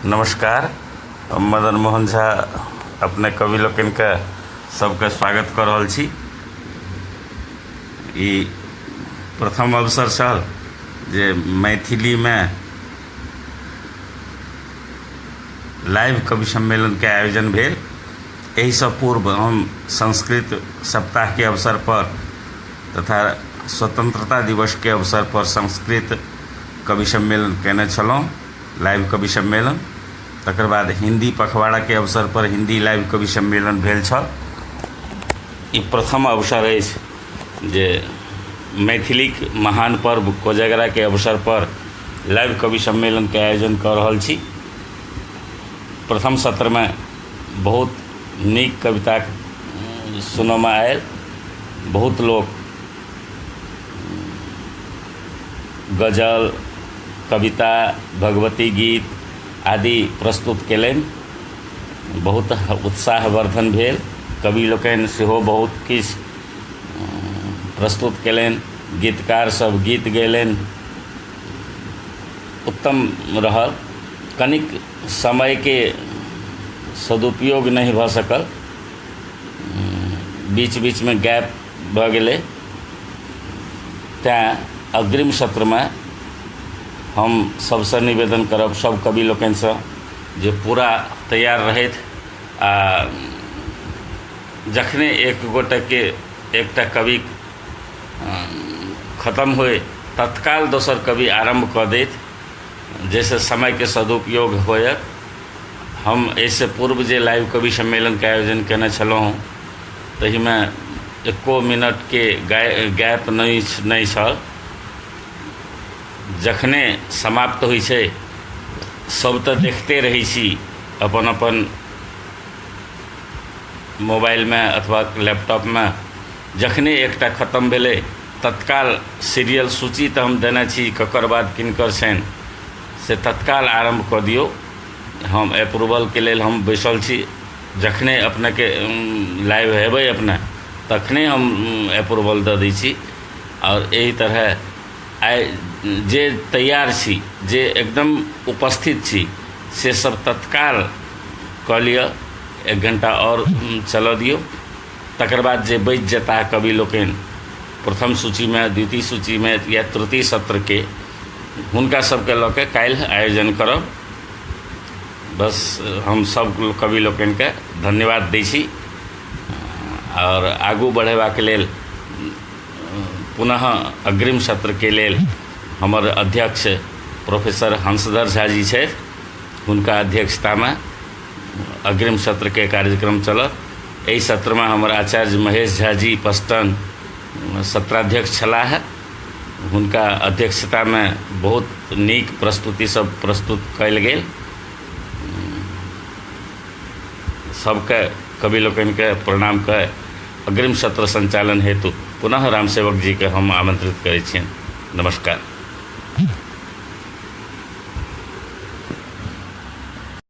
नमस्कार। हम मदन मोहन झा अपने कवि लोकनिके सबके स्वागत कऽ रहल छी। ई प्रथम अवसर छल जे मैथिलीमे लाइव कवि सम्मेलनके आयोजन भेल। एहिसँ पूर्व हम संस्कृत सप्ताहके अवसर पर तथा स्वतंत्रता दिवसके अवसर पर संस्कृत कवि सम्मेलन कयने छलहुँ, लाइव कवि सम्मेलन। तकर बाद हिन्दी पखवाड़ाके अवसर पर हिन्दी लाइव कवि सम्मेलन भेल छल। ई प्रथम अवसर अछि जे मैथिलीक महान पर्व कोजगराके अवसर पर लाइव कवि सम्मेलनके आयोजन कऽ रहल छी। प्रथम सत्रमे बहुत नीक कविता सुनऽमे आयल। बहुत लोक गजल, कविता, भगवती गीत आदि प्रस्तुत कयलनि। बहुत उत्साहवर्धन भेल। कवि लोकनि सेहो बहुत किछु प्रस्तुत कयलनि। गीतकार सब गीत गेलनि, उत्तम रहल। कनिक समयके सदुपयोग नहि भऽ सकल, बीच बीचमे गैप भऽ गेलै। तैँ अग्रिम सत्रमे हम सबसँ निवेदन करब सब कवि लोकनिसँ जे पूरा तैयार रहथि आ जखने एक गोटेके एकटा कवि खतम होइ तत्काल दोसर कवि आरम्भ कऽ दैथ, जाहिसँ समयके सदुपयोग होयत। हम एहिसँ पूर्व जे लाइव कवि सम्मेलनके आयोजन कयने छलहुँ ताहिमे एको मिनटके गैप नहि छल। जखने समाप्त होइ छै सब तऽ देखिते रहै छी अपन अपन मोबाइलमे अथवा लैपटॉपमे। जखने एकटा खतम भेलै तत्काल सीरियल सूची तऽ हम देने छी ककर बाद किनकर छनि से तत्काल आरम्भ कऽ दियौ। हम अप्रूवलके लेल हम बैसल छी। जखने अपनेके लाइव हेबै अपने तखने हम अप्रूवल दऽ दै छी। आओर एहि तरहे आइ जे तैयार छी, जे एकदम उपस्थित छी, से सब तत्काल कऽ लिअ। एक घण्टा आओर चलऽ दियौ। तकर बाद जे बचि जेताह कवि लोकनि प्रथम सूचीमे, द्वितीय सूचीमे या तृतीय सत्रके, हुनका सबके लऽ कऽ काल्हि आयोजन करब। बस हम सब कवि लोकनिके धन्यवाद दै छी आओर आगू बढ़ेबाक लेल पुनः अग्रिम सत्रके लेल हमर अध्यक्ष प्रोफेसर हंसधर झा जी छथि, हुनका अध्यक्षतामे अग्रिम सत्रके कार्यक्रम चलत। एहि सत्रमे हमर आचार्य महेश झा जी पस्टन सत्राध्यक्ष छलाह। हुनका अध्यक्षतामे बहुत नीक प्रस्तुति सब प्रस्तुत कयल गेल। सबके कवि लोकनिके प्रणाम कऽ अग्रिम सत्र सञ्चालन हेतु पुनः रामसेवक जीके हम आमन्त्रित करै छियनि। नमस्कार।